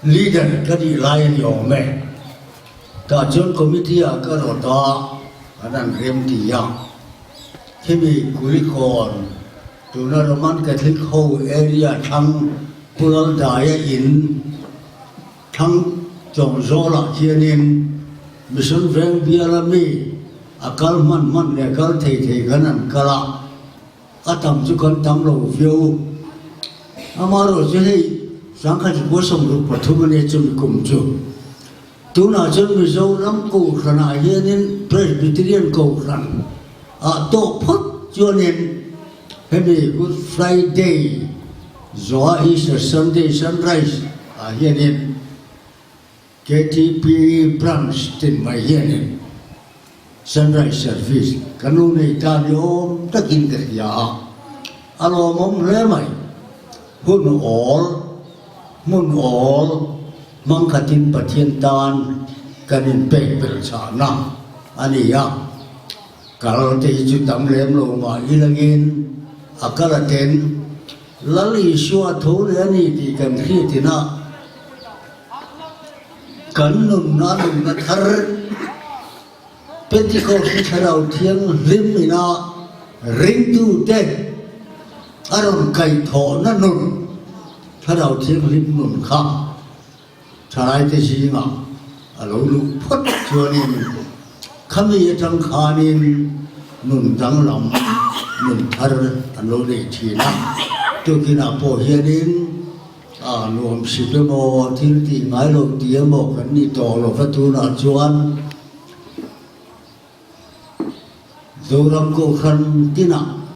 Leader ka nih lai a ni awm e. Tah chuan committee ah ka rawt a, an an rem ti a. Khimi Kulikawn tuna Roman Catholic ho area thlang Pulal Daia in thlang Chawngzawlah khianin Mission Veng biala mi a kal hman hman leh kal thei thei khan an kal a. A tam chu kan tam lo viau. Amaherawh chu hei 1963 a nia chumi kum chu. Tunah chuan Mizoram Kohhranah hianin Presbyterian Kohhran ah tawh phawt chuanin hemi Good Friday zawha Easter Sunday sunrise ah hianin KTP Branch tin mai hianin Sunrise Service ka nu nei ta ni awm takin ka hria a, a lawmawm hle mai. Hun awl, hmun awl hmang khatin Pathian tan kan inpek belh chhahna a ni a, kal te hi chu tam lem lo mah ilangin a kal a ten Lal Isua tho leh a ni tih kan hriat inah, Kan nunna nunna thar Pentecost hi Thlarau Thianghlim ina ringtute a rawn kaihthawhna nun Thlarau Thianghlim nun kha thalaite zingah a lo luh phawt chuanin khami atang khanin nun danglam nun thar an lo nei thin a. Tukinah pawh hianin A nuam sip emaw, thil tih ngai lo ti emaw kan ni tawh lo va tunah chuan Zoram Kohhran tinah.